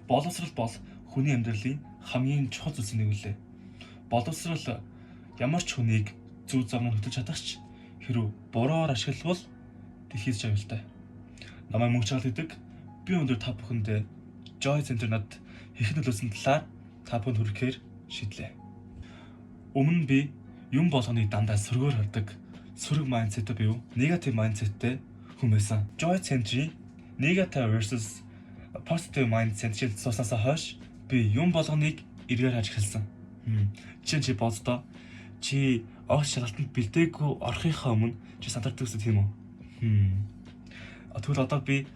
Боловсрал бол хүний амьдралын хамгийн чухал зүйлсийн нэг үлээ. Боловсрал ямар ч хүнийг зөв замаар хөтөлж чадах ч хэрв буруугаар ашиглавал дэлхийд аюултай. Намайг Мөнх Чагал гэдэг. Би өнөөдөр та бүхэндээ Joy Center надад хэрхэн нөлөөлсөн талаар та бүхэнд хүргэхээр шийдлээ. Өмнө нь би юм болгоныг дандаа сөргөөр хардаг сөрөг mindset буюу negative mindset тэй хүн байсан. Joy Center-ийн negative versus positive mindset хичээл сууснасаа хойш би юм болгоныг эргээр харж эхэлсэн. Жишээ нь, чи боддоо, чи огт шалгалтанд бэлдээгүй орохынхаа өмнө чи сандардаг гэсэн, тийм үү? Тэгвэл одоо би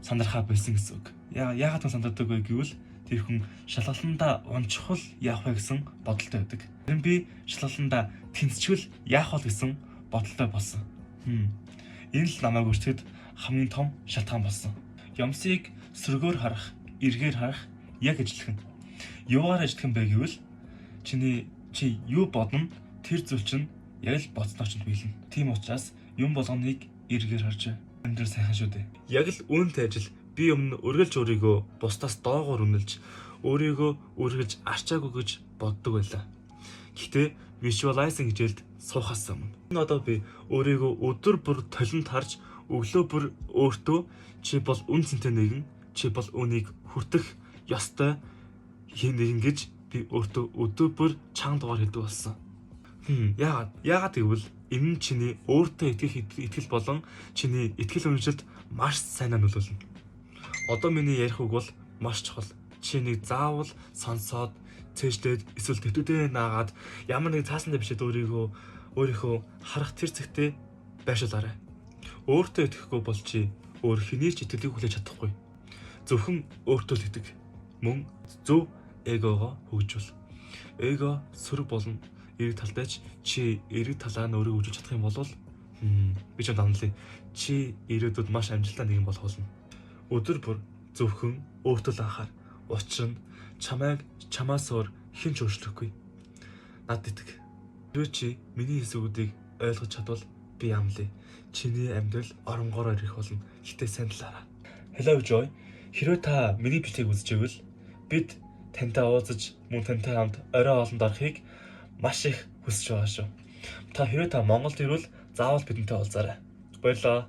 сандрахаа болсон гэсэн үг. Яагаад хүн сандардаг вэ гэвэл тэр хүн шалгалтандаа унчихвал яах вэ гэсэн бодолтой байдаг. Харин би шалгалтандаа тэнцчихвэл яах вэ гэсэн бодолтой болсон. Энэ л намайг өөрчлөхөд хамгийн том шалтгаан болсон. Юмсыг сөргөөр харах, эргээр харах яг ижилхэн. Юугаар ижилхэн бэ гэвэл чи юу бодно, тэр зүйл чинь яг л бодсноо чинь биелнэ. Тийм учраас юм болгоныг эргээр харж амьдрал сайхан шүү дээ. Яг л үүнтэй ажил би өмнө үргэлж өөрийгөө бусдаас доогуур үнэлж, өөрийгөө үргэлж арчаагүй гэж боддог байлаа. Гэхдээ visualizing хичээлд суухаас өмнө. Энэ одоо би өөрийгөө өдөр бүр толинд харж, өглөө бүр өөртөө "Чи бол үнэ цэнтэй нэгэн, чи бол үүнийг хүртэх ёстой нэгэн" гэж би өөртөө өдөр бүр чанга дугаар хэлдэг болсон. Яагаад? Яагаад гэвэл энэ нь чиний өөртөө итгэх итгэл болон чиний итгэл үнэмшилд маш сайнаар нөлөөлнө. Одоо миний ярих үг бол маш чухал. Чи нэг заавал сонсоод, цээжлээд эсвэл тэтгэврээ наагаад, ямар нэг цаасан дээр бичээд өөрийгөө өөрийнхөө харах тэр зэгтээ байршуулаарай. Өөртөө итгэхгүй бол чи өөр хэний ч итгэлийг хүлээж чадахгүй. Зөвхөн өөртөө л итэг. Мөн зөв эгогоо хөгжүүл. Эго сөрөг болон эерэг талтай ч чи эерэг талаа нь өөрөө хөгжүүлж чадах юм бол би ч данлаа. Чи ирээдүйд маш амжилттай нэгэн болох болно. Өдөр бүр зөвхөн өөртөө л анхаар. Учир нь чамайг чамаас өөр хэн ч өөрчлөхгүй. Надад итэг. Хэрвээ чи миний хэлсэн үгүүдийг ойлгож чадвал би амлая. Чиний амьдрал оронгороо ирэх болно. Гэхдээ сайн талаараа. Hello, Joy. Хэрвээ та миний бичлэгийг үзчихвэл бид тантай уулзаж, мөн тантай хамт орой хоолонд орохыг маш их хүсэж байгаа шүү. Та хэрвээ та Монголд ирвэл заавал бидэнтэй уулзаарай. Баярлалаа.